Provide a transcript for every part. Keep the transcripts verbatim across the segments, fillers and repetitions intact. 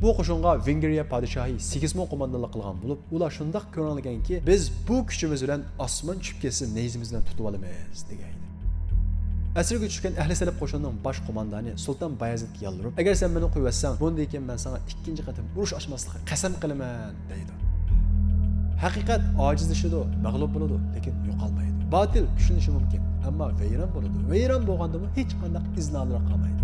بۇ قوشۇنغا ۋېنگرىيە پادىشاھى سىگىزمۇ قوماندانلىق قىلغان بولۇپ، ئۇلار شۇنداق كۆرەڭلىگەنكى، «بىز بۇ كۈچىمىز بىلەن ئاسمان چۈشۈپ كەتسىمۇ نەيزىمىز بىلەن تۇتۇۋالىمىز» دېگەن ئىدى. ئەسىرگە چۈشكەن ئەھلى سەلىپ قوشۇنىنىڭ باش قوماندانى سۇلتان بايەزىدكە يالۋۇرۇپ، «ئەگەر سەن مېنى قويۇۋەتسەڭ، بۇندىن كېيىن مەن ساڭا ئىككىنچى قېتىم ئۇرۇش ئاچماسلىققا قەسەم قىلىمەن» دەيدۇ. ھەقىقەت ئاجىزلىشىدۇ، مەغلۇپ بولىدۇ، لېكىن يوقالمايدۇ. باتىل كۈچلىنىشى مۇمكىن، ئەمما ۋەيران بولىدۇ. ۋەيران بولغاندىمۇ ھېچقانداق ئىزنالىرى قالمايدۇ.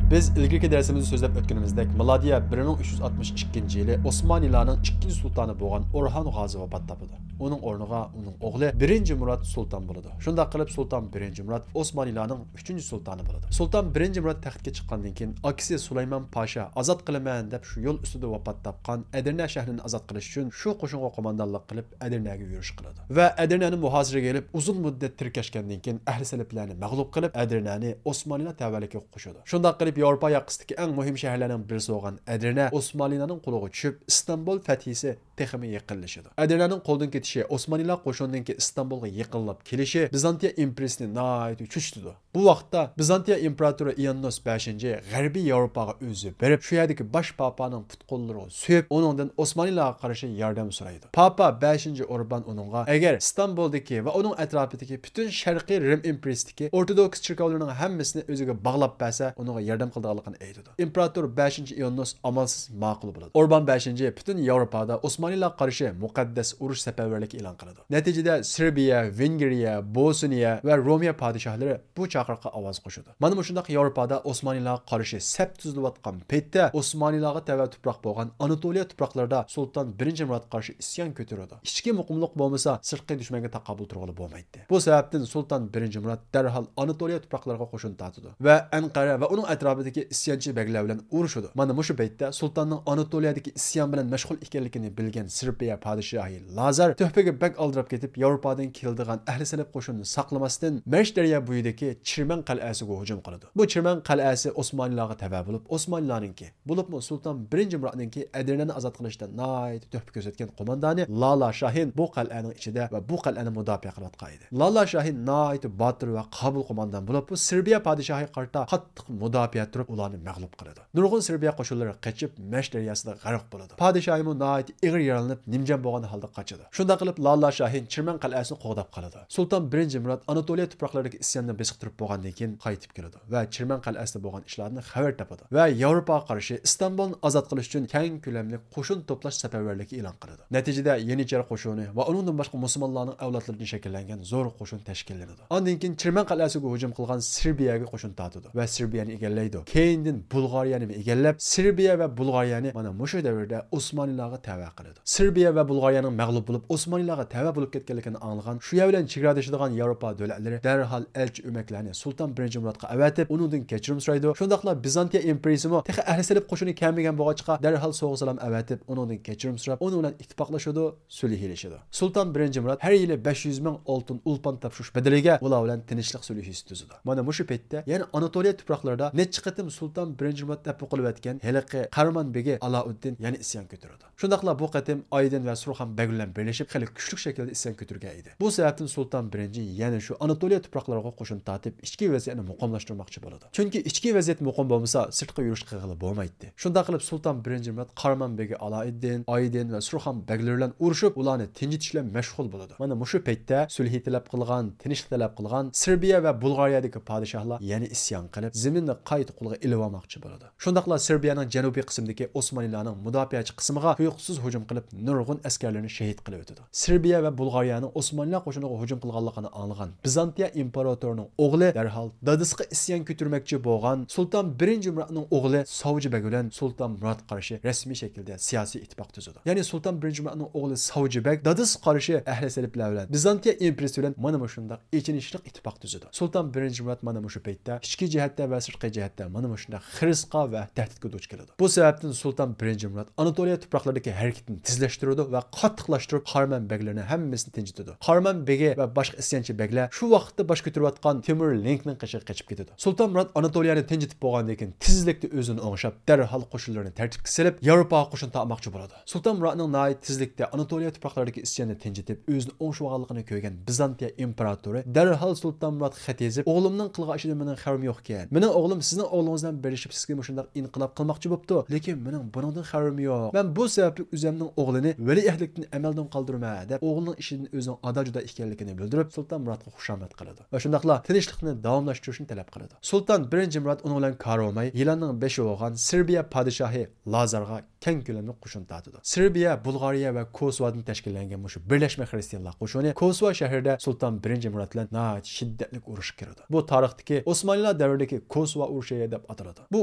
بىز ئىلگىرىكى دەرسىمىزدە سۆزلەپ ئۆتكىنىمىزدەك، مىلادىيە بىر مىڭ ئۈچ يۈز ئاتمىش ئىككىنچى يىلى ئوسمانىيلارنىڭ ئىككىنچى سۇلتانى بولغان ئورھان غازى ۋاپات تاپىدۇ. ئۇنىڭ ئورنىغا ئۇنىڭ ئوغلى بىرىنچى مۇرات سۇلتان بولىدۇ. شۇنداق قىلىپ، سۇلتان بىرىنچى مۇرات ئوسمانىيلارنىڭ ئۈچىنچى سۇلتانى بولىدۇ. سۇلتان بىرىنچى مۇرات تەختكە چىققاندىن كېيىن، ئاكىسى سۇلايمان پاشا ئازاد قىلىمەن دەپ شۇ يول ئۈستىدە ۋاپات تاپقان ئەدىرنە شەھىرىنى ئازاد قىلىش ئۈچۈن شۇ قوشۇنغا قوماندانلىق قىلىپ، ئەدىرنەگە يۈرۈش قىلىدۇ. ۋە ئەدىرنەنى مۇھاسىرىگە ئېلىپ، ئۇزۇن مۇددەت تىركەشكەندىن كېيىن، ئەھلى سەلىپلەرنى مەغلۇپ قىلىپ، ئەدىرنەنى ئوسمانىيلار تەۋەلىكىگە قوشىدۇ. شۇنداق قىلىپ، ياۋروپا ياقىسىدىكى ئەڭ مۇھىم شەھەرلەرنىڭ بىرسى بولغان ئەدىرنە ئوسمانىيلارنىڭ قولىغا چۈشۈپ، ئىستانبۇل فەتھىسى تېخىمۇ يېقىنلىشىدۇ. ئەدىرنەنىڭ قولدىن كېتىشى، ئوسمانىيلار قوشۇنىنىڭكى ئىستانبۇلغا يېقىنلاپ كېلىشى بىزانتىيە ئىمپېرىيىسىنى ناھايىتى چۆچۈتىدۇ. بۇ ۋاقىتتا بىزانتىيە ئىمپېراتورى ئىئاننوس بەشىنچى غەربىي ياۋروپاغا ئۆزى بېرىپ، شۇ يەردىكى باش پاپانىڭ پۇت قوللىرىغا سۆيۈپ، ئۇنىڭدىن ئوسمانىيلارغا قارشى ياردەم سورايدۇ. پاپا بەشىنچى ئۇربان ئۇنىڭغا، ئەگەر ئىستانبۇلدىكى ۋە ئۇنىڭ ئەتراپىدىكى پۈتۈن شەرقىي رىم ئىمپېرىيىسىدىكى ئورتودوكس چېركاۋلىرىنىڭ ھەممىسىنى ئۆزىگە باغلاپ بەرسە، ئۇنىڭغا ياردەم قىلىدىغانلىقىنى ئېيتىدۇ. ئىمپېراتور بەشىنچى ئىئوننۇس ئامالسىز ماقۇل بولىدۇ. ئوربان بەشىنچى پۈتۈن ياۋروپادا ئوسمانىيلارغا قارشى مۇقەددەس ئۇرۇش سەپەرۋەرلىكى ئېلان قىلىدۇ. نەتىجىدە سېربىيە، ۋېنگرىيە، بوسنىيە ۋە رومىيە پادىشاھلىرى بۇ چاقىرىققا ئاۋاز قوشىدۇ. مانا مۇشۇنداق ياۋروپادا ئوسمانىيلارغا قارشى سەپ تۈزۈلۈۋاتقان پەيتتە، ئوسمانىيلارغا تەۋە تۇپراق بولغان ئاناتولىيە تۇپراقلىرىدا سۇلتان بىرىنچى مۇراتقا قارشى ئىسيان كۆتۈرىدۇ. ئىچكى مۇقىملىق بولمىسا، سىرتقى دۈشمەنگە تاقابىل تۇرغىلى بولمايتتى. بۇ سەۋەبتىن سۇلتان بىرىنچى مۇرات دەرھال ئاناتولىيە تۇپراقلىرىغا قوشۇن تارتىدۇ ۋە ئەنقەرە ۋە ئۇنىڭ ئەتراپىدىكى ئىسيانچى بەگلەر بىلەن ئۇرۇشىدۇ. مانا مۇشۇ پەيتتە سۇلتاننىڭ ئاناتولىيەدىكى ئىسيان بىلەن مەشغۇل ئىكەنلىكىنى بىلگەن سېربىيە پادىشاھى لازار تۆھپىگە بەك ئالدىراپ كېتىپ، ياۋروپادىن كېلىدىغان ئەھلى سەلەپ قوشۇنىنى ساقلىماستىن، مەرش دەريا بويىدىكى چىرمەن قەلئەسىگە ھۇجۇم قىلىدۇ. بۇ چىرمەن قەلئەسى ئوسمانلىلارغا تەۋە بولۇپ، ئوسمانلىلارنىڭكى، بولۇپمۇ سۇلتان بىرىنچى مۇراتنىڭكى ئەدىرنەنى ئازاد قىلىشتا ناھايىتى تۆھپە كۆرسەتكەن قوماندانى لالا شاھىن بۇ قەلئەنىڭ ئىچىدە ۋە بۇ قەلئەنى مۇداپىئە قىلىۋاتقان ئىدى. لالا شاھىن ناھايىتى باتۇر ۋە قابىل قوماندان بولۇپ، بۇ سېربىيە پادىشاھىغا قارىتا قاتتىق مۇداپىئە تۇرۇپ، ئۇلارنى مەغلۇپ قىلىدۇ. نۇرغۇن سېربىيە قوشۇنلىرى قېچىپ، مەرش دەرياسىدا غەرق بولىدۇ. پادىشاھىمۇ ناھايىتى ئېغىر يارىلىنىپ، نىمجان بولغان ھالدا قاچىدۇ. شۇنداق قىلىپ، لالا شاھىن چىرمەن قەلئەسىنى قوغداپ قالىدۇ. سۇلتان بىرىنچى مۇرات ئاناتولىيە تۇپراقلىرىدىكى ئىسياننى بېسىقتۇرۇپ بولغاندىن كېيىن قايتىپ كېلىدۇ ۋە چىرمەن قەلئەسىدە بولغان ئىشلاردىن خەۋەر تاپىدۇ ۋە ياۋروپاغا قارشى ئىستانبۇلنى ئازاد قىلىش ئۈچۈن كەڭ كۆلەملىك قوشۇن توپلاش سەپەرۋەرلىكى ئېلان قىلىدۇ. نەتىجىدە يېنىچەر قوشۇنى ۋە ئۇنىڭدىن باشقا مۇسۇلمانلارنىڭ ئەۋلادلىرىدىن شەكىللەنگەن زور قوشۇن تەشكىللىنىدۇ. ئاندىن كېيىن چىرمەن قەلئەسىگە ھۇجۇم قىلغان سېربىيەگە قوشۇن تارتىدۇ ۋە سېربىيەنى ئىگىلەيدۇ. كېيىندىن بۇلغارىيەنىمۇ ئىگىلەپ، سېربىيە ۋە بۇلغارىيەنى مانا مۇشۇ دەۋردە ئوسمانلىلارغا تەۋە قىلىدۇ. سېربىيە ۋە بۇلغارىيەنىڭ مەغلۇپ بولۇپ، ئوسمانلىلارغا تەۋە بولۇپ كەتكەنلىكىنى ئاڭلىغان شۇ يەر بىلەن چېگرادىشىدىغان ياۋروپا دۆلەتلىرى دەرھال ئەلچى ئۆمەكلەرنى سۇلتان بىرىنچى مۇراتقا ئەۋەتىپ، ئۇنىڭدىن كەچۈرۈم سورايدۇ. شۇنداقلا بىزانتىيە ئىمپېرىيىسىمۇ تېخى ئەھلى سېلىپ قوشۇنى كەلمىگەن بولغاچقا، دەرھال سوۋغا سالام ئەۋەتىپ، ئۇنىڭدىن كەچۈرۈم سوراپ، ئۇنىڭ بىلەن ئىتتىپاقلىشىدۇ، سۈلھىلىشىدۇ. سۇلتان بىرىنچى مۇرات ھەر يىلى بەش يۈز مىڭ ئالتۇن ئولپان تاپشۇرۇش بەدىلىگە ئۇلار بىلەن تىنچلىق سۈلھىسى تۈزىدۇ. مانا مۇشۇ پەيتتە يەنە ئاناتولىيە تۇپراقلىرىدا نەچچە قېتىم سۇلتان بىرىنچى مۇرات دەپ ئوقۇلۇۋەتكەن ھېلىقى قارمان بېگى ئالاؤددىن يەنە ئىسيان كۆتۈرىدۇ. شۇنداقلا بۇ قېتىم ئايدىن ۋە سۇرخان بەگلەر بىلەن بىرلىشىپ خېلى كۈچلۈك شەكىلدە ئىسيان كۆتۈرگەن ئىدى. بۇ سەۋەبتىن سۇلتان بىرىنچى يەنە شۇ ئاناتولىيە تۇپراقلىرىغا قوشۇن تارتىپ، ئىچكى ۋەزىيەتنى مۇقىملاشتۇرماقچى بولىدۇ. چۈنكى ئىچكى ۋەزىيەت مۇقىم بولمىسا، سىرتقا يۈرۈش قىلغىلى بولمايتتى. شۇنداق قىلىپ سۇلتان بىرىنچى مۇرات قارمان بېگى ئالائىددىن، ئايدىن ۋە سۇرخان بەگلىرى بىلەن ئۇرۇشۇپ، ئۇلارنى تىنچىتىش بىلەن مەشغۇل بولىدۇ. مانا مۇشۇ پەيتتە سۈلھى تەلەپ قىلغان، تىنچلىق تەلەپ قىلغان سېربىيە ۋە بۇلغارىيەدىكى پادىشاھلار يەنە ئىسيان قىلىپ، زېمىننى قايتا قولىغا ئېلىۋالماقچى بولىدۇ. شۇنداقلا سېربىيەنىڭ جەنۇبىي قىسمىدىكى ئوسمانلىلارنىڭ مۇداپىئەچى قىسمىغا تۇيۇقسىز ھۇجۇم قىلىپ، نۇرغۇن ئەسكەرلىرىنى شېھىت قىلىۋېتىدۇ. سېربىيە ۋە بۇلغارىيەنىڭ ئوسمانلىلار قوشۇنىغا ھۇجۇم قىلغانلىقىنى ئاڭلىغان بىزانتىيە ئىمپېراتورىنىڭ ئوغلى دەرھال دادىسىغا ئىسيان كۆتۈرمەكچى بولغان سۇلتان بىرىنچى مۇراتنىڭ ئوغلى ساۋجى بەگ بىلەن سۇلتان مۇراتقا قارشى رەسمىي شەكىلدە سىياسىي ئىتتىپاق تۈزىدۇ. يەنى سۇلتان بىرىنچى مۇراتنىڭ ئوغلى ساۋجى بەگ دادىسىغا قارشى ئەھلى سەلىپلەر بىلەن بىزانتىيە ئىمپېرىيىسى بىلەن مانا مۇشۇنداق ئېچىنىشلىق ئىتتىپاق تۈزىدۇ. سۇلتان بىرىنچى مۇرات مانا مۇشۇ پەيتتە ئىچكى جەھەتتە ۋە سىرتقى جەھەتتە مانا مۇشۇنداق خىرىسقا ۋە تەھدىتكە دۇچ كېلىدۇ. بۇ سەۋەبتىن سۇلتان بىرىنچى مۇرات ئاناتولىيە تۇپراقلىرىدىكى ھەرىكىتىنى تېزلەشتۈرىدۇ ۋە قاتتىقلاشتۇرۇپ، خارمەن بەگلىرىنى ھەممىسىنى تىنچىتىدۇ. خارمەن بېگى ۋە باشقا ئىسيانچى بەگلەر شۇ ۋاقىتتا باش كۆتۈرۈۋاتقان تىمۇر لېنكنىڭ قېشىغا قېچىپ كېتىدۇ. سۇلتان مۇرات ئاناتولىيەنى تىنچىتىپ بولغاندىن كېيىن، تېزلىكتە ئۆزىنى ئوڭشاپ، دەرھال قوشۇنلىرىنى تەرتىپكە سېلىپ، ياۋروپاغا قوشۇن تارتماقچى بولىدۇ. سۇلتان مۇراتنىڭ ناھايىتى تېزلىكتە ئاناتولىيە تۇپراقلىرىدىكى ئىسياننى تىنچىتىپ، ئۆزىنى ئوڭشىۋالغانلىقىنى كۆرگەن بىزانتىيە ئىمپېراتورى دەرھال سۇلتان مۇراتقا خەت يېزىپ، «ئوغلۇمنىڭ قىلغان ئىشىدىن مېنىڭ خەۋىرىم يوقكەن. مېنىڭ ئوغلۇم سىزنىڭ ئوغلىڭىز بىلەن بىرلىشىپ، سىزگە مۇشۇنداق ئىنقىلاب قىلماقچى بوپتۇ، لېكىن مېنىڭ بۇنىڭدىن خەۋىرىم يوق. مەن بۇ سەۋەبلىك ئۆزۈمنىڭ ئوغلىنى ۋەلىئەھدلىكتىن ئەمەلدىن قالدۇرىمەن» دەپ، ئوغلىنىڭ ئىشىدىن ئۆزىنىڭ ئادا-جۇدا ئىكەنلىكىنى بىلدۈرۈپ، سۇلتان مۇراتقا خۇشامەت قىلىدۇ ۋە شۇنداقلا تىنچلىقنى داۋاملاشتۇرۇشنى تەلەپ قىلىدۇ. سۇلتان بىرىنچى مۇرات ئۇنىڭ بىلەن كارىۋالماي، يىلاننىڭ بېشى بولغان سېربىيە پادىشاھى لازارغا كەڭ كۆلەملىك قوشۇن تارتىدۇ. سېربىيە، بۇلغارىيە ۋە كوسوۋادىن تەشكىللەنگەن مۇشۇ بىرلەشمە خىرىستىيانلار قوشۇنى كوسوۋا شەھىرىدە سۇلتان بىرىنچى مۇرات بىلەن ناھايىتى شىددەتلىك ئۇرۇشقا كىرىدۇ. بۇ تارىختىكى ئوسمانلىلار دەۋرىدىكى كوسوۋا ئۇرۇشى دەپ ئاتىلىدۇ. بۇ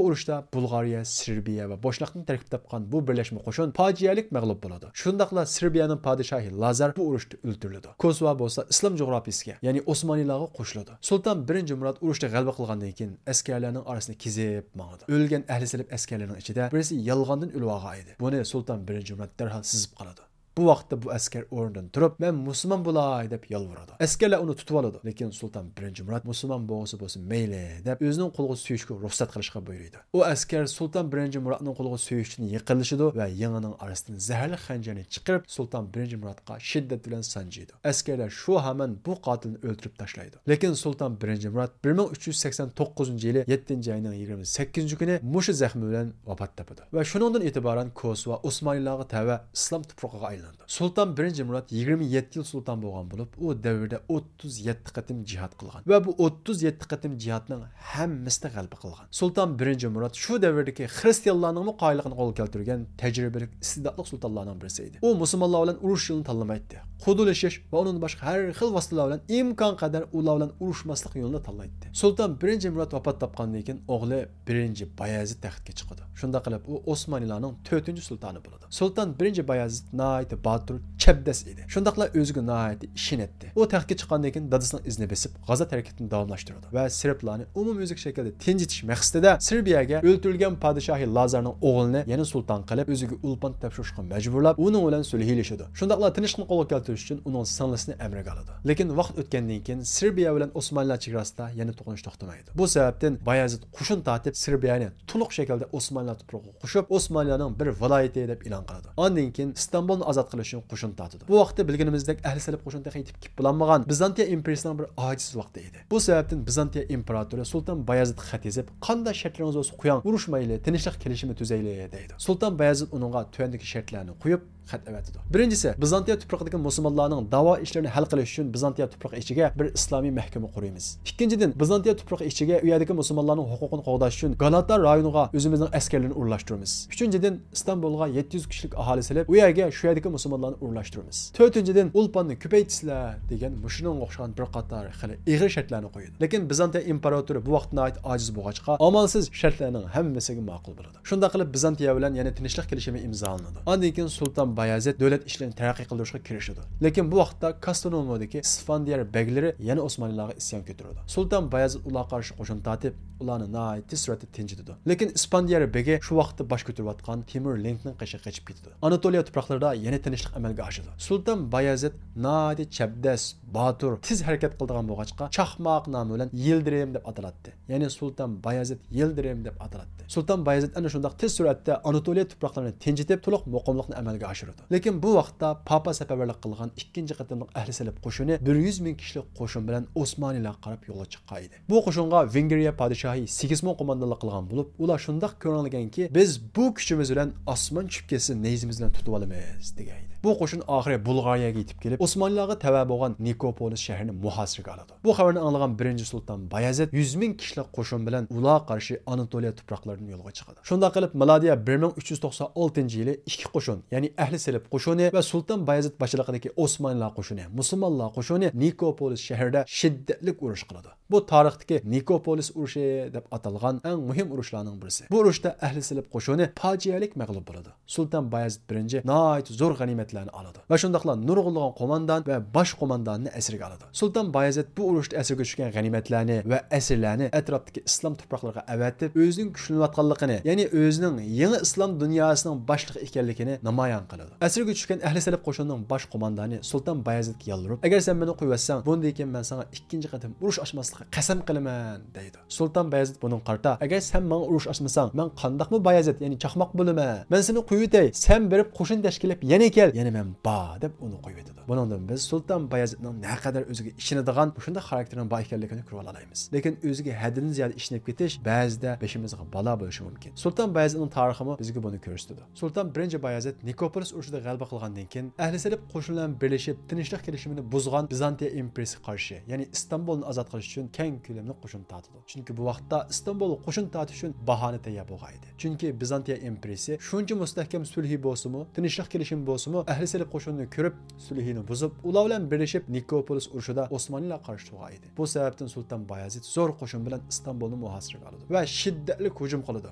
ئۇرۇشتا بۇلغارىيە، سېربىيە ۋە بوشناقتىن تەركىب تاپقان بۇ بىرلەشمە قوشۇن پاجىئەلىك مەغلۇپ بولىدۇ. شۇنداقلا سېربىيەنىڭ پادىشاھى لازار بۇ ئۇرۇشتا ئۆلتۈرۈلىدۇ. كوسوۋا بولسا ئىسلام جۇغراپىيىسىگە، يەنى ئوسمانلىلارغا قوشۇلىدۇ. سۇلتان بىرىنچى مۇرات ئۇرۇشتا غەلىبە قىلغاندىن كېيىن، ئەسكەرلەرنىڭ ئارىسىنى كېزىپ ماڭىدۇ. ئۆلگەن ئەھلى سەلىپ ئەسكەرلىرىنىڭ ئىچىدە بىرسى يالغاندىن ئۆلۈۋالغان ئىدى. بۇنى سۇلتان بىرىنچى مۇرات دەرھال سېزىپ قالىدۇ. بۇ ۋاقىتتا بۇ ئەسكەر ئورنىدىن تۇرۇپ، «مەن مۇسۇلمان بولاي» دەپ يالۋۇرىدۇ. ئەسكەرلەر ئۇنى تۇتۇۋالىدۇ، لېكىن سۇلتان بىرىنچى مۇرات مۇسۇلمان بولغۇسى بولسا مەيلى دەپ، ئۆزىنىڭ قولىغا سۆيۈشكە رۇخسەت قىلىشقا بۇيرۇيدۇ. ئۇ ئەسكەر سۇلتان بىرىنچى مۇراتنىڭ قولىغا سۆيۈشتىن يېقىنلىشىدۇ ۋە يېڭىنىڭ ئارىسىدىن زەھەرلىك خەنجەرنى چىقىرىپ، سۇلتان بىرىنچى مۇراتقا شىددەت بىلەن سانجىيدۇ. ئەسكەرلەر شۇ ھامان بۇ قاتىلنى ئۆلتۈرۈپ تاشلايدۇ. لېكىن سۇلتان بىرىنچى مۇرات بىر مىڭ ئۈچ يۈز سەكسەن توققۇزىنچى يىلى يەتتىنچى ئاينىڭ يىگىرمە سەككىزىنچى كۈنى مۇشۇ زەخمى بىلەن ۋاپات تاپىدۇ. ۋە شۇنىڭدىن ئېتىبارەن كوسوۋا ئوسمانلىلارغا تەۋە ئىسلام تۇپرىقىغا ئايلىنىدۇ. سۇلتان بىرىنچى مۇرات يىگىرمە يەتتە يىل سۇلتان بولغان بولۇپ، ئۇ دەۋردە ئوتتۇز يەتتە قېتىم جىھاد قىلغان ۋە بۇ ئوتتۇز يەتتە قېتىم جىھادنىڭ ھەممىسىدە غەلىبە قىلغان. سۇلتان بىرىنچى مۇرات شۇ دەۋردىكى خىرىستىيانلارنىڭمۇ قايىللىقىنى قولغا كەلتۈرگەن تەجرىبىلىك، ئىستىداتلىق سۇلتانلارنىڭ بىرسى ئىدى. ئۇ مۇسۇلمانلار بىلەن ئۇرۇش يولىنى تاللىمايتتى. قۇدىلىشىش ۋە ئۇنىڭدىن باشقا ھەر خىل ۋاسىتىلەر بىلەن ئىمكان قەدەر ئۇلار بىلەن ئۇرۇشماسلىق يولىنى تاللايتتى. سۇلتان بىرىنچى مۇرات ۋاپات تاپقاندىن كېيىن، ئوغلى بىرىنچى بايەزىد تەختكە چىقىدۇ. شۇنداق قىلىپ، ئۇ ئوسمانلىلارنىڭ تۆتىنچى سۇلتانى بولىدۇ. سۇلتان بىرىنچى بايەزىد ناھايىتى باتۇر، چەبدەس ئىدى. شۇنداقلا ئۆزىگە ناھايىتى ئىشىنەتتى. ئۇ تەختكە چىققاندىن كېيىن، دادىسىنىڭ ئىزىنى بېسىپ، غازات ھەرىكىتىنى داۋاملاشتۇرىدۇ ۋە سېربلارنى ئومۇميۈزلۈك شەكىلدە تىنچىتىش مەقسىتىدە سېربىيەگە ئۆلتۈرۈلگەن پادىشاھى لازارنىڭ ئوغلىنى يەنە سۇلتان قىلىپ، ئۆزىگە ئۇلپان تاپشۇرۇشقا مەجبۇرلاپ، ئۇنىڭ بىلەن سۈلھىلىشىدۇ. شۇنداقلا تىنچلىقنى قولغا كەلتۈرۈش ئۈچۈن ئۇنىڭ سىڭلىسىنى ئەمرىگە ئالىدۇ. لېكىن ۋاقىت ئۆتكەندىن كېيىن، سېربىيە بىلەن ئوسمانلىلار چېگراسىدا يەنە توقۇنۇش توختىمايدۇ. بۇ سەۋەبتىن بايەزىد قوشۇن تارتىپ، سېربىيەنى تولۇق شەكىلدە ئوسمانلىلار تۇپرىقىغا قوشۇپ، ئوسمانلىيەنىڭ بىر ۋىلايىتى دەپ ئېلان قىلىدۇ. ئاندىن كېيىن ئىستانبۇلنى ئازاد قىلىش ئۈچۈن قوشۇن تارتىدۇ. بۇ ۋاقىتتا بىلگىنىمىزدەك ئەھلى سەلىپ قوشۇن تېخى يېتىپ كېلىپ بولالمىغان، بىزانتىيە ئىمپېرىيىسىنىڭ بىر ئاجىز ۋاقتى ئىدى. بۇ سەۋەبتىن بىزانتىيە ئىمپېراتورى سۇلتان بايەزىدقا خەت يېزىپ، «قانداق شەرتلىرىڭىز بولسا قويۇڭ، ئۇرۇشمايلى، تىنچلىق كېلىشىمى تۈزەيلى» دەيدۇ. سۇلتان بايەزىد ئۇنىڭغا تۆۋەندىكى شەرتلەرنى قويۇپ، خەت ئەۋەتىدۇ. بىرىنچىسى، بىزانتىيە تۇپرىقىدىكى مۇسۇلمانلارنىڭ داۋا ئىشلىرىنى ھەل قىلىش ئۈچۈن بىزانتىيە تۇپرىقى ئىچىگە بىر ئىسلامىي مەھكىمە قۇرىمىز. ئىككىنچىدىن، بىزانتىيە تۇپرىقى ئىچىگە ئۇ يەردىكى مۇسۇلمانلارنىڭ ھوقۇقىنى قوغداش ئۈچۈن گالاتا رايونىغا ئۆزىمىزنىڭ ئەسكەرلىرىنى ئورۇنلاشتۇرىمىز. ئۈچىنچىدىن، ئىستانبۇلغا يەتتە يۈز كىشىلىك ئاھالە سېلىپ، ئۇ يەرگە شۇ يەردىكى مۇسۇلمانلارنى ئورۇنلاشتۇرىمىز. تۆتىنچىدىن، ئۇلپاننى كۆپەيتىسىلەر دېگەن مۇشۇنىڭغا ئوخشىغان بىر قاتار خېلى ئېغىر شەرتلەرنى قويىدۇ. لېكىن بىزانتىيە ئىمپېراتورى بۇ ۋاقىتتا ناھايىتى ئاجىز بولغاچقا، ئامالسىز شەرتلەرنىڭ ھەممىسىگە ماقۇل بولىدۇ. شۇنداق قىلىپ، بىزانتىيە بىلەن يەنە تىنچلىق كېلىشىمى ئىمزالىنىدۇ. ئاندىن كېيىن سۇلتان بايەزىد دۆلەت ئىشلىرىنى تەرەققىي قىلدۇرۇشقا كىرىشىدۇ. لېكىن بۇ ۋاقىتتا كاستانومودىكى ئىسفاندىيار بەگلىرى يەنە ئوسمانلىلارغا ئىسيان كۆتۈرىدۇ. سۇلتان بايەزىد ئۇلارغا قارشى قوشۇن تارتىپ، ئۇلارنى ناھايىتى تېز سۈرئەتتە تىنچىتىدۇ. لېكىن ئىسفاندىيار بېگى شۇ ۋاقىتتا باش كۆتۈرۈۋاتقان تىمۇر لېنكنىڭ قېشىغا قېچىپ كېتىدۇ. ئاناتولىيە تۇپراقلىرىدا يەنە تىنچلىق ئەمەلگە ئاشىدۇ. سۇلتان بايەزىد ناھايىتى چەبدەس، باتۇر، تېز ھەرىكەت قىلىدىغان بولغاچقا، چاقماق نامى بىلەن يىلدىرىم دەپ ئاتىلاتتى. يەنى سۇلتان بايەزىد يىلدىرىم دەپ ئاتىلاتتى. سۇلتان بايەزىد ئەنە شۇنداق تېز سۈرئەتتە ئاناتولىيە تۇپراقلىرىنى تىنچىتىپ، تولۇق مۇقىملىقنى ئەمەلگە ئاشۇرىدۇ. لېكىن بۇ ۋاقىتتا پاپا سەپەرۋەرلىك قىلغان ئىككىنچى قېتىملىق ئەھلى سېلىپ قوشۇنى بىر يۈز مىڭ كىشىلىك قوشۇن بىلەن ئوسمانلىلارغا قاراپ يولغا چىققان ئىدى. بۇ قوشۇنغا ۋېنگرىيە پادىشاھى سىگىزمۇند قوماندانلىق قىلغان بولۇپ، ئۇلار شۇنداق كۆرەڭلىگەنكى، «بىز بۇ كۈچىمىز بىلەن ئاسمان چۈشۈپ كەتسە، نەيزىمىز بىلەن تۇتۇۋالىمىز» دېگەن ئىدى. بۇ قوشۇن ئاخىرى بۇلغارىيەگە يېتىپ كېلىپ، ئوسمانلىلارغا تەۋە بولغان نىكوپولىس شەھىرىنى مۇھاسىرىگە ئالىدۇ. بۇ خەۋەرنى ئاڭلىغان بىرىنچى سۇلتان بايەزىد يۈز مىڭ كىشىلىك قوشۇن بىلەن ئۇلارغا قارشى ئاناتولىيە تۇپراقلىرىدىن يولغا چىقىدۇ. شۇنداق قىلىپ، مىلادىيە بىر مىڭ ئۈچ يۈز توقسان ئالتىنچى يىلى ئىككى قوشۇن، يەنى ئەھلى سېلىپ قوشۇنى ۋە سۇلتان بايەزىد باشچىلىقىدىكى ئوسمانلىلار قوشۇنى، مۇسۇلمانلار قوشۇنى نىكوپولىس شەھىرىدە شىددەتلىك ئۇرۇش قىلىدۇ. بۇ تارىختىكى نىكوپولىس ئۇرۇشى دەپ ئاتالغان ئەڭ مۇھىم ئۇرۇشلارنىڭ بىرسى. بۇ ئۇرۇشتا ئەھلى سېلىپ قوشۇنى پاجىئەلىك مەغلۇپ بولىدۇ. سۇلتان بايەزىد بىرىنچى ناھايىتى زور غەنىيمەتلەرنى ئالىدۇ ۋە شۇنداقلا نۇرغۇنلىغان قوماندان ۋە باش قومانداننى ئەسىرگە ئالىدۇ. سۇلتان بايەزىد بۇ ئۇرۇشتا ئەسىرگە چۈشكەن غەنىيمەتلەرنى ۋە ئەسىرلەرنى ئەتراپتىكى ئىسلام تۇپراقلىرىغا ئەۋەتىپ، ئۆزىنىڭ كۈچلىنىۋاتقانلىقىنى، يەنى ئۆزىنىڭ يېڭى ئىسلام دۇنياسىنىڭ باشلىقى ئىكەنلىكىنى نامايان قىلىدۇ. ئەسىرگە چۈشكەن ئەھلى سېلىپ قوشۇنىنىڭ باش قوماندانى سۇلتان بايەزىدكە يالۋۇرۇپ، ئەگەر سەن مېنى قويۇۋەتسەڭ، بۇندىن كېيىن مەن ساڭا ئىككىنچى قېتىم ئۇرۇش ئاچماسلىققا قەسەم قىلىمەن، دەيدۇ. سۇلتان بايەزىد بۇنىڭغا قارىتا، ئەگەر سەن ماڭا ئۇرۇش ئاچمىساڭ، مەن قانداقمۇ بايەزىد، يەنى چاقماق بولىمەن؟ مەن سېنى قويۇۋېتەي، سەن بېرىپ قوشۇن تەشكىللەپ يەنە كەل، يەنە مەن بار، دەپ ئۇنى قويۇۋېتىدۇ. بۇنىڭدىن بىز سۇلتان بايەزىدنىڭ نەقەدەر ئۆزىگە ئىشىنىدىغان، مۇشۇنداق خاراكتېرنىڭ بار ئىكەنلىكىنى كۆرۈۋالالايمىز. لېكىن ئۆزىگە ھەددىدىن زىيادە ئىشىنىپ كېتىش بەزىدە بېشىمىزغا بالا بولۇشى مۇمكىن. سۇلتان بايەزىدنىڭ تارىخىمۇ بىزگە بۇنى كۆرسىتىدۇ. سۇلتان بىرىنچى بايەزىد نىكوپولىس ئۇرۇشىدا غەلىبە قىلغاندىن كېيىن، ئەھلى سېلىپ قوشۇنى بىلەن بىرلىشىپ، تىنچلىق كېلىشىمىنى بۇزغان بىزانتىيە ئىمپېرىيىسىگە قارشى، يەنى ئىستانبۇلنى ئازاد قىلىش ئۈچۈن كەڭ كۆلەملىك قوشۇن تارتىدۇ. چۈنكى بۇ ۋاقىتتا ئىستانبۇلغا قوشۇن تارتىش ئۈچۈن باھانە تەييار بولغان ئىدى. چۈنكى بىزانتىيە ئىمپېرىيىسى شۇنچە مۇستەھكەم سۈلھى بولسىمۇ، تىنچلىق كېلىشىمى بولسىمۇ، ئەھلى سېلىپ قوشۇنىنى كۆرۈپ، سۈلھىنى بۇزۇپ، ئۇلار بىلەن بىرلىشىپ نىكوپولىس ئۇرۇشىدا ئوسمانلىلار قارشى تۇرغان ئىدى. بۇ سەۋەبتىن سۇلتان بايەزىد زور قوشۇن بىلەن ئىستانبۇلنى مۇھاسىرىگە ئالىدۇ ۋە شىددەتلىك ھۇجۇم قىلىدۇ.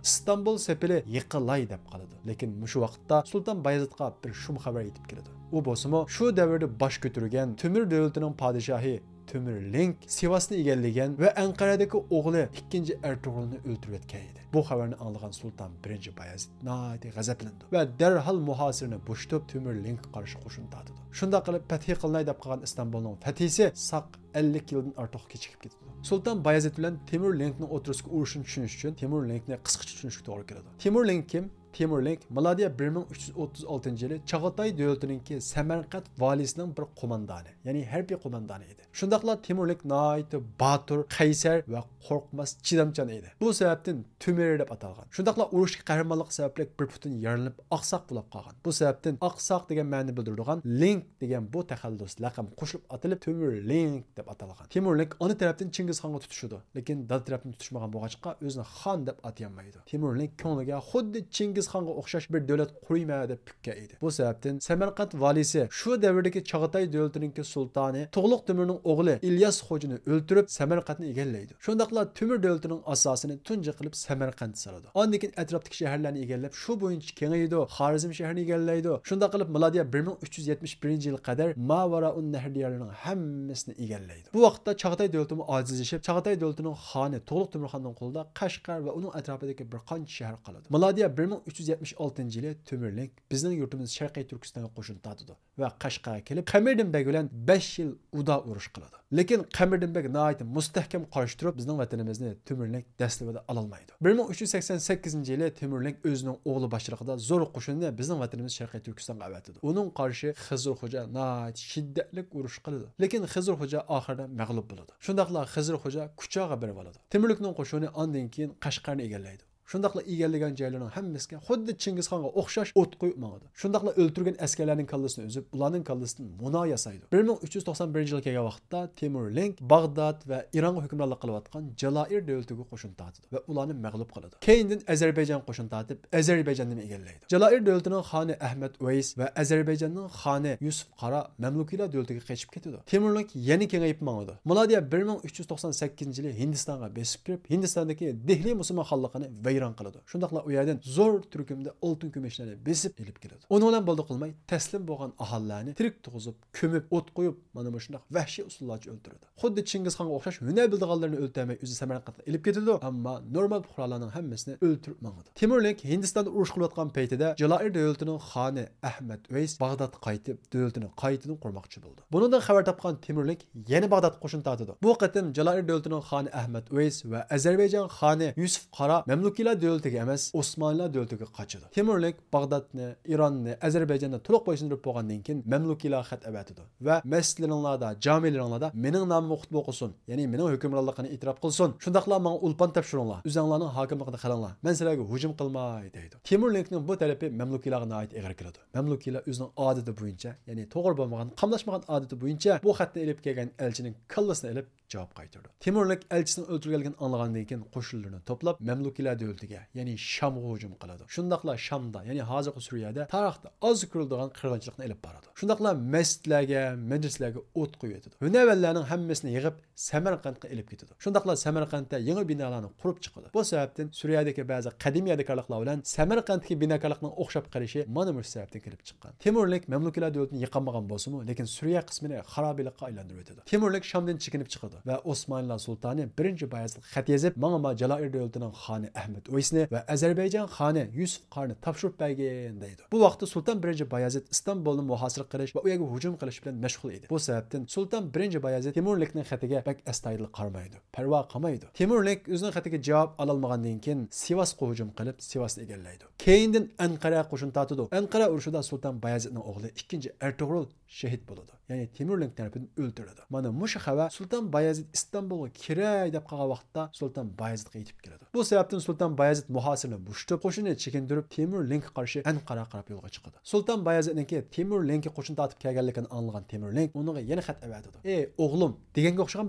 ئىستانبۇل سېپىلى يىقىلاي دەپ قالىدۇ. لېكىن مۇشۇ ۋاقىتتا سۇلتان بايەزىدقا بىر شۇم خەۋەر يېتىپ كېلىدۇ. ئۇ بولسىمۇ شۇ دەۋردە باش كۆتۈرگەن تۆمۈر دۆلىتىنىڭ پادىشاھى تۆمۈرلېنك سىۋاسنى ئىگىلىگەن ۋە ئەنقەرەدىكى ئوغلى ئىككىنچى ئەرتۇغرۇلنى ئۆلتۈرۈۋەتكەن ئىدى. بۇ خەۋەرنى ئاڭلىغان سۇلتان بىرىنچى بايەزىد ناھايىتى غەزەپلىنىدۇ ۋە دەرھال مۇھاسىرىنى بوشىتىپ، تۆمۈرلېنكقا قارشى قوشۇن تارتىدۇ. شۇنداق قىلىپ، پەتھى قىلىناي دەپ قالغان ئىستانبۇلنىڭ پەتھىسى ساق ئەللىك يىلدىن ئارتۇق كېچىكىپ كېتىدۇ. سۇلتان بايەزىد بىلەن تېمۇرلېنكنىڭ ئوتتۇرىسىدىكى ئۇرۇشنى چۈشىنىش ئۈچۈن تېمۇرلېنكنى قىسقىچە چۈشىنىشكە توغرا كېلىدۇ. تېمۇرلېنك كىم؟ تېمۇرلېنك مىلادىيە بىر مىڭ ئۈچ يۈز ئوتتۇز ئالتىنچى يىلى چاغاتاي دۆلىتىنىڭكى سەمەرقەنت ۋالىسىنىڭ بىر قوماندانى، يەنى ھەربىي قوماندانى ئىدى. شۇنداقلا تېمۇرلېنك ناھايىتى باتۇر، قەيسەر ۋە قورقماس، چىدامچان ئىدى. بۇ سەۋەبتىن تۆمۈر دەپ ئاتالغان. شۇنداقلا ئۇرۇشتىكى قەھرىمانلىقى سەۋەبلىك بىر پۇتىنى يارىلىنىپ، ئاقساق بولاپ قالغان. بۇ سەۋەبتىن ئاقساق دېگەن مەنىنى بىلدۈرىدىغان لېنك دېگەن بۇ تەخەللۇس لەقەم قوشۇلۇپ ئاتىلىپ، تۆمۈرلېنك دەپ ئاتالغان. تېمۇرلېنك ئانا تەرەپتىن چىڭگىزخانغا تۇتۇشىدۇ، لېكىن دادا تەرەپتىن تۇتۇشمىغان بولغاچقا، ئۆزىنى خان دەپ ئاتىيالمايدۇ. تېمۇرلېنك كۆڭلىگە خۇددى چىڭگىزخانغا ئوخشاش بىر دۆلەت قۇرۇيمەن دەپ پۈككەن ئىدى. بۇ سەۋەبتىن سەمەرقەنت ۋالىسى، شۇ دەۋردىكى چاغاتاي دۆلىتىنىڭكى سۇلتانى تۇغلۇق تۆمۈرنىڭ ئوغلى ئىلياس خوجىنى ئۆلتۈرۈپ، سەمەرقەنتنى ئىگىلەيدۇ. شۇنداقلا تۆمۈر دۆلىتىنىڭ ئاساسىنى تۇنجى قىلىپ سەمەرقەنت سالىدۇ. ئاندىن كېيىن ئەتراپتىكى شەھەرلەرنى ئىگىلەپ، شۇ بويىچە كېڭىيىدۇ، خارەزم شەھىرىنى ئىگىلەيدۇ. شۇنداق قىلىپ مىلادىيە بىر مىڭ ئۈچ يۈز يەتمىش بىرىنچى يىلغا قەدەر ماۋارائۇن نەھر دىيارلىرىنىڭ ھەممىسىنى ئىگىلەيدۇ. بۇ ۋاقىتتا چاغاتاي دۆلىتىمۇ ئاجىزلىشىپ، چاغاتاي دۆلىتىنىڭ خانى تۇغلۇق تۆمۈرخاننىڭ قولىدا قەشقەر ۋە ئۇنىڭ ئەتراپىدىكى بىر قانچە شەھەر قالىدۇ. مىلادىيە بىر مىڭ ئۈچ يۈز يەتمىش ئالتىنچى يىلى تۆمۈرلېنك بىزنىڭ يۇرتىمىز شەرقىي تۈركىستانغا قوشۇن تارتىدۇ ۋە قەشقەرگە كېلىپ، قەمەردىن بەگ بىلەن بەش يىل ئۇدا ئۇرۇش قىلىدۇ. لېكىن قەمەردىن بەگ ناھايىتى مۇستەھكەم قارشى تۇرۇپ، بىزنىڭ ۋەتىنىمىزنى تۆمۈرلېنك دەسلىپىدە ئالالمايدۇ. بىر مىڭ ئۈچ يۈز سەكسەن سەككىزىنچى يىلى تۆمۈرلېنك ئۆزىنىڭ ئوغلى باشچىلىقىدا زور قوشۇننى بىزنىڭ ۋەتىنىمىز شەرقىي تۈركىستانغا ئەۋەتىدۇ. ئۇنىڭ قارىشى خىزىر خوجا ناھايىتى شىددەتلىك ئۇرۇش قىلىدۇ. لېكىن خىزىر خوجا ئاخىرىدا مەغلۇپ بولىدۇ. شۇنداقلا خىزىر خوجا كۇچاغا بېرىۋالىدۇ. تۆمۈرلېنكنىڭ قوشۇنى ئاندىن كېيىن قەشقەرنى ئىگىلەيدۇ. شۇنداقلا ئىگىلىگەن جايلىرىنىڭ ھەممىسىگە خۇددى چىڭگىزخانغا ئوخشاش ئوت قويۇپ ماڭىدۇ. شۇنداقلا ئۆلتۈرگەن ئەسكەرلەرنىڭ كاللىسىنى ئۈزۈپ، ئۇلارنىڭ كاللىسىدىن مۇنا ياسايدۇ. بىر مىڭ ئۈچ يۈز توقسان بىرىنچى يىلغا كەلگەن ۋاقىتتا تېمۇرلېنك باغداد ۋە ئىرانغا ھۆكۈمرانلىق قىلىۋاتقان جالايىر دۆلىتىگە قوشۇن تارتىدۇ ۋە ئۇلارنى مەغلۇپ قىلىدۇ. كەينىدىن ئەزەربەيجانغا قوشۇن تارتىپ، ئەزەربەيجاننىمۇ ئىگىلەيدۇ. جالايىر دۆلىتىنىڭ خانى ئەھمەد ئۇۋەيس ۋە ئەزەربەيجاننىڭ خانى يۈسۈپ قارا مەملۇكىيلار دۆلىتىگە قېچىپ كېتىدۇ. تېمۇرلېنك يەنە كېڭىيىپ ماڭىدۇ. مىلادىيە بىر مىڭ ئۈچ يۈز توقسان سەككىزىنچى يىلى ھىندىستانغا بېسىپ كىرىپ، ھىندىستاندىكى دېھلى مۇسۇلمان خانلىقىنى ۋەيران قىلىدۇ. شۇنداقلا ئۇ يەردىن زور تۈركۈمدە ئالتۇن كۈمۈشلەرنى بېسىپ ئېلىپ كېلىدۇ. ئۇنىڭ بىلەن بولدى قىلماي، تەسلىم بولغان ئاھالىلەرنى تىرىك تۇغۇزۇپ، كۆمۈپ، ئوت قويۇپ، مانا مۇشۇنداق ۋەھشىي ئۇسۇللارچە ئۆلتۈرىدۇ. خۇددى چىڭگىزخانغا ئوخشاش ھۈنەر بىلىدىغانلىرىنى ئۆلتۈرمەي ئۆزى سەمەرقەنتقا ئېلىپ كېتىدۇ، ئەمما نورمال پۇقرالارنىڭ ھەممىسىنى ئۆلتۈرۈپ ماڭىدۇ. تېمۇرلېنك ھىندىستاندا ئۇرۇش قىلىۋاتقان پەيتىدە جالايىر دۆلىتىنىڭ خانى ئەھمەد ئۇۋەيس باغدادقا قايتىپ، دۆلىتىنى قايتىدىن قۇرماقچى بولىدۇ. بۇنىڭدىن خەۋەر تاپقان تېمۇرلېنك يەنە باغدادقا قوشۇن تارتىدۇ. بۇ قېتىم جالايىر دۆلىتىنىڭ خانى ئەھمەد ئۇۋەيس ۋە ئەزەربەيجان خانى يۈسۈپ قارا مەملۇكىيلار دۆلىتىگە ئەمەس، ئوسمانلىلار دۆلىتىگە قاچىدۇ. تېمۇرلېنك باغدادنى، ئىراننى، ئەزەربەيجاننى تولۇق بويسۇندۇرۇپ بولغاندىن كېيىن مەملۇكىيلارغا خەت ئەۋەتىدۇ ۋە مەسچىتلىرىڭلاردا، جامىلىرىڭلاردا مېنىڭ نامىمغا خۇتبە ئوقۇسۇن، يەنى مېنىڭ ھۆكۈمرانلىقىنى ئېتىراپ قىلسۇن، شۇنداقلا ماڭا ئولپان تاپشۇرۇڭلار، ئۆزەڭلارنىڭ ھاكىملىقىدا قېلىڭلار، مەن سىلەرگە ھۇجۇم قىلماي، دەيدۇ. تېمۇرلېنكنىڭ بۇ تەلىپى مەملۇكىيلارغا ناھايىتى ئېغىر كېلىدۇ. مەملۇكىيلار ئۆزىنىڭ ئادىتى بويىچە، يەنى توغرا بولمىغان، قاملاشمىغان ئادىتى بويىچە بۇ خەتنى ئېلىپ كەلگەن ئەلچىنىڭ كاللىسىنى ئېلىپ، جاۋاب قايتۇرىدۇ. تېمۇرلىك ئەلچىسىنىڭ ئۆلتۈرۈلگەنلىكىنى ئاڭلىغاندىن كېيىن قوشۇنلىرىنى توپلاپ، مەملۇكىيلار دۆلىتىگە، يەنى شامغا ھۇجۇم قىلىدۇ. شۇنداقلا شامدا، يەنى ھازىرقى سۈرىيەدە تارىختا ئاز كۆرۈلىدىغان قىرغىنچىلىقنى ئېلىپ بارىدۇ. شۇنداقلا مەسچىتلەرگە، مەدرىسىلەرگە ئوت قويۇۋېتىدۇ. ھۈنەرۋەنلەرنىڭ ھەممىسىنى يىغىپ، سەمەرقەنتقا ئېلىپ كېتىدۇ. شۇنداقلا سەمەرقەنتتە يېڭى بىنالارنى قۇرۇپ چىقىدۇ. بۇ سەۋەبتىن سۈرىيەدىكى بەزى قەدىمىي يادىكارلىقلار بىلەن سەمەرقەنتتىكى بىناكارلىقنىڭ ئوخشاپ قېلىشى مانا مۇشۇ سەۋەبتىن كېلىپ چىققان. تېمۇرلىك مەملۇكىيلار دۆلىتىنى يىقالمىغان بولسىمۇ، لېكىن سۈرىيە قىسمىنى خارابىلىققا ئايلاندۇرۇۋېتىدۇ. تېمۇرلىك شامدىن چېكىنىپ چىقىدۇ ۋە ئوسمانلىلار سۇلتانى بىرىنچى بايەزىتقا خەت يېزىپ، ماڭا ما جالايىر دۆلىتىنىڭ خانى ئەھمەد ئۇۋەيسنى ۋە ئەزەربەيجان خانى يۈسۈپ قارىنى تاپشۇرۇپ بەرگىن، دەيدۇ. بۇ ۋاقىتتا سۇلتان بىرىنچى بايەزىت ئىستانبۇلنى مۇھاسىرە قىلىش ۋە ئۇ يەرگە ھۇجۇم قىلىش بىلەن مەشغۇل ئىدى. بۇ سەۋەبتىن سۇلتان بىرىنچى بايەزىت تېمۇرلىكنىڭ خېتىگە بەك ئەستايىدىل قارىمايدۇ، پەرۋا قىلمايدۇ. تېمۇرلىك ئۆزىنىڭ خېتىگە جاۋاب ئالالمىغاندىن كېيىن سىۋاسقا ھۇجۇم قىلىپ، سىۋاسنى ئىگىلەيدۇ. كېيىندىن ئەنقەرە قوشۇن تارتىدۇ. ئەنقەرە ئۇرۇشىدا سۇلتان بايەزىتنىڭ ئوغلى ئىككىنچى ئەرتۇغرۇل شېھىت بولىدۇ، يەنى تېمۇرلېنك تەرىپىدىن ئۆلتۈرۈلىدۇ. مانا مۇشۇ خەۋەر سۇلتان بايەزىت ئىستانبۇلغا كىرەي دەپ قالغان ۋاقىتتا سۇلتان بايەزىتقا يېتىپ كېلىدۇ. بۇ سەۋەبتىن سۇلتان بايەزىت مۇھاسىرىنى بوشىتىپ، قوشۇنىنى چېكىندۈرۈپ، تېمۇرلېنكقا قارشى ئەنقەرەگە قاراپ يولغا چىقىدۇ. سۇلتان بايەزىتنىڭكى تېمۇرلېنككە قوشۇن تارتىپ كەلگەنلىكىنى ئاڭلىغان تېمۇرلېنك ئۇنىڭغا يەنە خەت ئەۋەتىدۇ. ئەي ئوغلۇم، دېگەنگە ئوخشىغان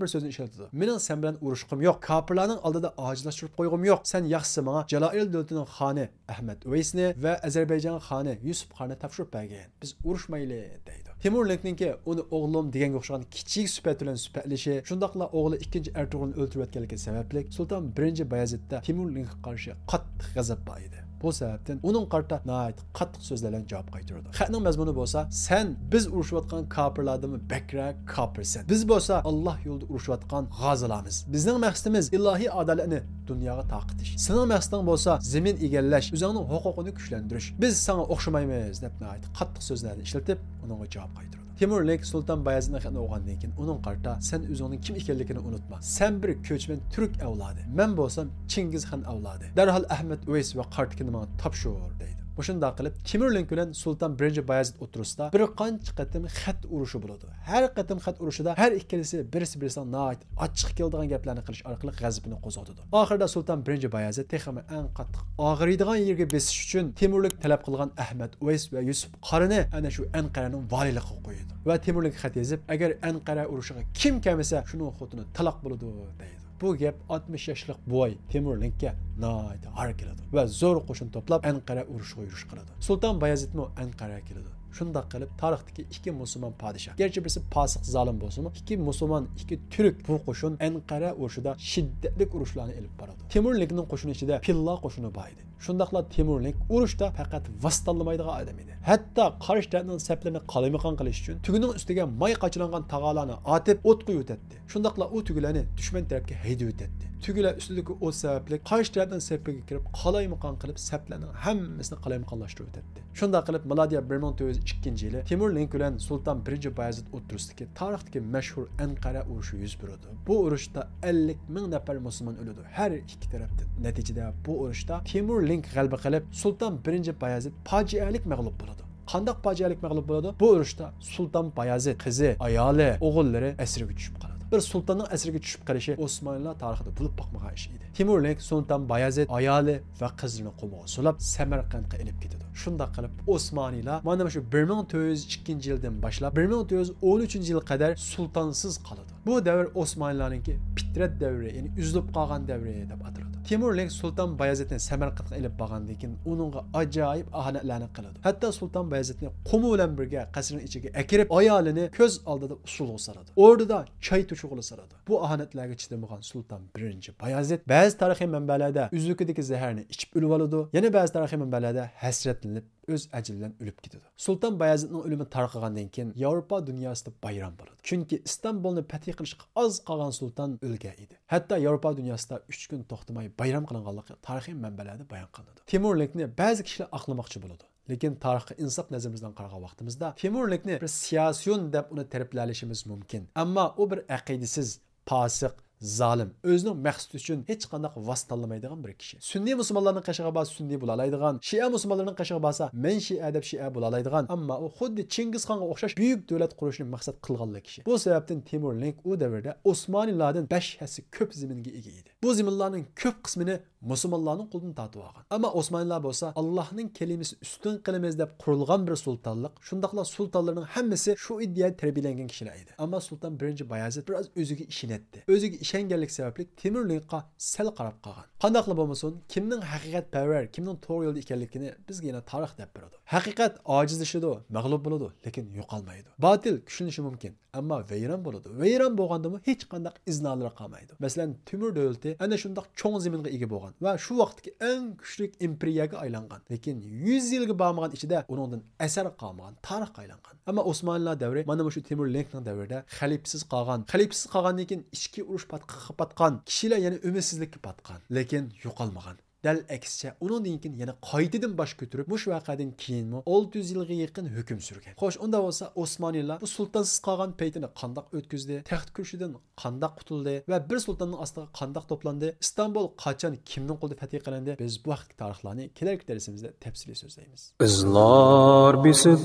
بىر سۆزنى ئىشلىتىدۇ. مېنىڭ سەن بىلەن ئۇرۇشقۇم يوق، كاپىرلارنىڭ ئالدىدا ئاجىزلاشتۇرۇپ قويغۇم يوق. سەن ياخشىسى ماڭا جالايىل دۆلىتىنىڭ خانى ئەھمەد ئۇۋەيسنى ۋە ئەزەربەيجان خانى يۈسۈپ قارنى تاپشۇرۇپ بەرگىن. بىز ئۇرۇشمايلى، دەيدۇ. تېمۇرلېنكنىڭكى ئۇنى ئوغلۇم دېگەنگە ئوخشىغان كىچىك سۈپەت بىلەن سۈپەتلىشى، شۇنداقلا ئوغلى ئىككىنچى ئەرتۇغرۇلنى ئۆلتۈرۈۋەتكەنلىكى سەۋەبلىك سۇلتان بىرىنچى بايەزىتتە تېمۇرلېنكقا قارشى قاتتىق غەزەپ بار ئىدى. بۇ سەۋەبتىن ئۇنىڭغا قارىتا ناھايىتى قاتتىق سۆزلەر بىلەن جاۋاب قايتۇرىدۇ. خەتنىڭ مەزمۇنى بولسا، سەن بىز ئۇرۇشۇۋاتقان كاپىرلاردىنمۇ بەكرەك كاپىرسەن. بىز بولسا ئاللاھ يولىدا ئۇرۇشۇۋاتقان غازىلارمىز. بىزنىڭ مەقسىتىمىز ئىلاھىي ئادالەتنى دۇنياغا تارقىتىش. سېنىڭ مەقسىتىڭ بولسا زېمىن ئىگىلەش، ئۆزۈڭنىڭ ھوقۇقىنى كۈچلەندۈرۈش. بىز ساڭا ئوخشىمايمىز، دەپ ناھايىتى قاتتىق سۆزلەرنى ئىشلىتىپ، ئۇنىڭغا جاۋاب قايتۇرىدۇ. تېمۇرلېنك سۇلتان بايەزىتنىڭ خېتىنى ئوقۇغاندىن كېيىن ئۇنىڭغا قارىتا سەن ئۆزۈڭنىڭ كىم ئىكەنلىكىنى ئۇنتۇما. سەن بىر كۆچمەن تۈرك ئەۋلادى. مەن بولسام چىڭگىزخان ئەۋلادى. دەرھال ئەھمەد ئۇۋەيس ۋە قارتىكىنى ماڭا تاپشۇر، دەيدۇ. مۇشۇنداق قىلىپ تېمۇرلېنك بىلەن سۇلتان بىرىنچى بايەزىت ئوتتۇرىسىدا بىر قانچە قېتىم خەت ئۇرۇشى بولىدۇ. ھەر قېتىم خەت ئۇرۇشىدا ھەر ئىككىلىسى بىرسى بىرسىنىڭ ناھايىتى ئاچچىق كېلىدىغان گەپلەرنى قىلىش ئارقىلىق غەزىپىنى قوزغىتىدۇ. ئاخىرىدا سۇلتان بىرىنچى بايەزىت تېخىمۇ ئەڭ قاتتىق ئاغرىيدىغان يېرىگە بېسىش ئۈچۈن تېمۇرلېنك تەلەپ قىلغان ئەھمەد ئۇۋەيس ۋە يۈسۈپ قارىنى ئەنە شۇ ئەنقەرەنىڭ ۋالىيلىقىغا قويىدۇ ۋە تېمۇرلېنككە خەت يېزىپ، ئەگەر ئەنقەرە ئۇرۇشىغا كىم كەلمىسە، شۇنىڭ خوتۇنى تالاق بولىدۇ، دەيدۇ. بۇ گەپ ئاتمىش ياشلىق بوۋاي تېمۇرلېنككە ناھايىتى ھار كېلىدۇ ۋە زور قوشۇن توپلاپ ئەنقەرە ئۇرۇشىغا يۈرۈش قىلىدۇ. سۇلتان بايەزىتمۇ ئەنقەرەگە كېلىدۇ. شۇنداق قىلىپ تارىختىكى ئىككى مۇسۇلمان پادىشاھ، گەرچە بىرسى پاسىق زالىم بولسىمۇ، ئىككى مۇسۇلمان، ئىككى تۈرك بۇ قوشۇن ئەنقەرە ئۇرۇشىدا شىددەتلىك ئۇرۇشلارنى ئېلىپ بارىدۇ. تېمۇرلېنكنىڭ قوشۇنى ئىچىدە پىللا قوشۇنى بار ئىدى. شۇنداقلا تېمۇرلېنك ئۇرۇشتا پەقەت ۋاس تاللىمايدىغان ئادەم ئىدى. ھەتتا قارشى تەرەپنىڭ سەپلىرىنى قالايمىقان قىلىش ئۈچۈن تۈگىنىڭ ئۈستىگە ماي قاچىلانغان تاغارلارنى ئاتىپ ئوت قويۇۋېتەتتى. شۇنداقلا ئۇ تۈگىلەرنى دۈشمەن تەرەپكە ھەيدىۋېتەتتى. تۈگىلەر ئۈستىدىكى ئوت سەۋەبلىك قارشى تەرەپنىڭ سېپىگە كىرىپ قالايمىقان قىلىپ سەپلەرنىڭ ھەممىسىنى قالايمىقانلاشتۇرۇۋېتەتتى. شۇنداق قىلىپ مىلادىيە بىر مىڭ تۆت يۈز ئىككىنچى يىلى تېمۇرلېنك بىلەن سۇلتان بىرىنچى بايەزىد ئوتتۇرىسىدىكى تارىختىكى مەشھۇر ئەنقەرە ئۇرۇشى يۈز بېرىدۇ. بۇ ئۇرۇشتا ئەللىك مىڭ نەپەر مۇسۇلمان ئۆلىدۇ ھەر ئىككى تەرەپتىن. نەتىجىدە بۇ ئۇرۇشتا تېمۇرلېنك غەلىبە قىلىپ، سۇلتان بىرىنچى بايەزىد پاجىئەلىك مەغلۇپ بولىدۇ. قانداق پاجىئەلىك مەغلۇپ بولىدۇ؟ بۇ ئۇرۇشتا سۇلتان بايەزىد قىزى، ئايالى، ئوغۇللىرى ئەسىرگە چۈشۈپ قالىدۇ. بىر سۇلتاننىڭ ئەسىرگە چۈشۈپ قېلىشى ئوسمانلىلار تارىخىدا بولۇپ باقمىغان ئىش ئىدى. تېمۇرلېنك سۇلتان بايەزىد ئايالى ۋە قىزلىرىنى قولىغا سولاپ سەمەرقەنتقا ئېلىپ كېتىدۇ. شۇنداق قىلىپ ئوسمانلىلار مانا مۇشۇ بىر مىڭ تۆت يۈز ئىككىنچى يىلدىن باشلاپ بىر مىڭ تۆت يۈز ئون ئۈچىنچى يىلغا قەدەر سۇلتانسىز قالىدۇ. بۇ دەۋر ئوسمانلىلارنىڭكى پىترەت دەۋرى، يەنى ئۈزۈلۈپ قالغان دەۋرى دەپ ئاتىلىدۇ. تېمۇرلېنك سۇلتان بايەزىدنى سەمەرقەنتقا ئېلىپ بارغاندىن كېيىن ئۇنىڭغا ئاجايىپ ئاھانەتلەرنى قىلىدۇ. ھەتتا سۇلتان بايەزىدنى قۇمى بىلەن بىرگە قەسرىنىڭ ئىچىگە ئەكىرىپ، ئايالىنى كۆز ئالدىدا ئۇسسۇلغا سالىدۇ. ئوردىدا چاي توشۇغىلى سالىدۇ. بۇ ئاھانەتلەرگە چىدىمىغان سۇلتان بىرىنچى بايەزىد بەزى تارىخىي مەنبەلەردە ئۆزلۈكىدىكى زەھەرنى ئىچىپ ئۆلۈۋالىدۇ، يەنە بەزى تارىخىي مەنبەلەردە ھەسرەتلىنىپ ئۆز ئەجىلى بىلەن ئۆلۈپ كېتىدۇ. سۇلتان بايەزىدنىڭ ئۆلۈمى تارقىغاندىن كېيىن ياۋروپا دۇنياسىدا بايرام بولىدۇ. چۈنكى ئىستانبۇلنى پەتھى قىلىشقا ئاز قالغان سۇلتان ئۆلگەن ئىدى. ھەتتا ياۋروپا دۇنياسىدا ئۈچ كۈن توختىماي بايرام قىلىنغانلىقى تارىخىي مەنبەلەردە بايان قىلىنىدۇ. تېمۇرلېنكنى بەزى كىشىلەر ئاقلىماقچى بولىدۇ. لېكىن تارىخقا ئىنساپ نەزىرىمىز بىلەن قارىغان ۋاقتىمىزدا، تېمۇرلېنكنى بىر سىياسىيون دەپ ئۇنى تەرىپلەۋېلىشىمىز مۇمكىن. ئەمما ئۇ بىر ئەقىدىسىز، پاسىق، زالىم، ئۆزىنىڭ مەقسىتى ئۈچۈن ھېچقانداق ۋاسىتە تاللىمايدىغان بىر كىشى. سۈننىي مۇسۇلمانلارنىڭ قېشىغا بارسا سۈننىي بولالايدىغان، شىئە مۇسۇلمانلارنىڭ قېشىغا بارسا مەن شىئە دەپ شىئە بولالايدىغان، ئەمما ئۇ خۇددى چىڭگىزخانغا ئوخشاش بۈيۈك دۆلەت قۇرۇشنى مەقسەت قىلغانلا كىشى. بۇ سەۋەبتىن تېمۇرلېنك ئۇ دەۋردە ئوسمانىيلاردىن بەش ھەسسە كۆپ زېمىنگە ئىگە ئىدى. بۇ زېمىنلارنىڭ كۆپ قىسمىنى مۇسۇلمانلارنىڭ قولىدىن تارتىۋالغان. ئەمما ئوسمانلىلار بولسا ئاللاھنىڭ كەلىمىسىنى ئۈستۈن قىلىمىز دەپ قۇرۇلغان بىر سۇلتانلىق. شۇنداقلا سۇلتانلىرىنىڭ ھەممىسى شۇ ئىدىيەدە تەربىيەلەنگەن كىشىلەر ئىدى. ئەمما سۇلتان بىرىنچى بايازىد بىراز ئۆزىگە ئىشىنەتتى. ئۆزىگە ئىشەنگەنلىكى سەۋەبلىك تېمۇرلېنكقا سەل قاراپ قالغان. قانداقلا بولمىسۇن، كىمنىڭ ھەقىقەتپەرۋەر، كىمنىڭ توغرا يولدا ئىكەنلىكىنى بىزگە يەنە تارىخ دەپ بېرىدۇ. ھەقىقەت ئاجىزلىشىدۇ، مەغلۇپ بولىدۇ، لېكىن يوقالمايدۇ. باتىل كۈچلىنىشى مۇمكىن، ئەمما ۋەيران بولىدۇ. ۋەيران بولغاندىمۇ ھېچقانداق ئىزنالىرى قالمايدۇ. مەسىلەن، تىمۇر دۆلىتى ئەنە شۇنداق چوڭ زېمىنغا ئىگە بولغان ۋە شۇ ۋاقىتتىكى ئەڭ كۈچلۈك ئىمپېرىيەگە ئايلانغان. لېكىن يۈز يىلغا بارمىغان ئىچىدە ئۇنىڭدىن ئەسەر قالمىغان، تارىخقا ئايلانغان. ئەمما ئوسمانلىلار دەۋرى مانا مۇشۇ تېمۇرلېنكنىڭ دەۋرىدە خەلىپىسىز قالغان. خەلىپىسىز قالغاندىن كېيىن ئىچكى ئۇرۇش پاتقاققا پاتقان، كىشىلەر يەنە ئۈمىدسىزلىككە پاتقان، لېكىن يوقالمىغان. دەل ئەكسىچە، ئۇنىڭدىن كېيىن يەنە قايتىدىن باش كۆتۈرۈپ، مۇشۇ ۋەقەدىن كېيىنمۇ ئالتە يۈز يىلغا يېقىن ھۆكۈم سۈرگەن. خوش، ئۇنداق بولسا، ئوسمانىيلار بۇ سۇلتانسىز قالغان پەيتىنى قانداق ئۆتكۈزدى؟ تەخت كۈرسىدىن قانداق قۇتۇلدى ۋە بىر سۇلتاننىڭ ئاستىغا قانداق توپلاندى؟ ئىستانبۇل قاچان، كىمنىڭ قولىدا پەتھى قىلىندى؟ بىز بۇ ھەقتىكى تارىخلارنى كېلەركى دەرسىمىزدە تەپسىلىي سۆزلەيمىز. ئىزلار بېسىپ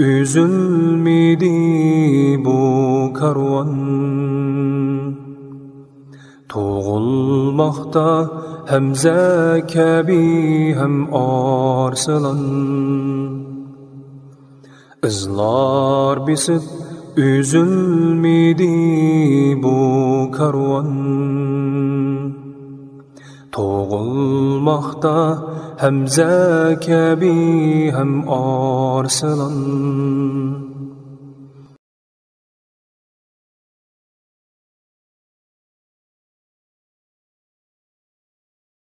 ئۈزۈلمىدى بۇ كارۋان. تۇغۇلماقتا ھەمزە، كەبى ھەم ئارسلان. ئىزلار بېسىپ ئۈزۈلمىدى بۇ كارۋان. تۇغۇلماقتا ھەمزە، كەبى ھەم ئارسلان.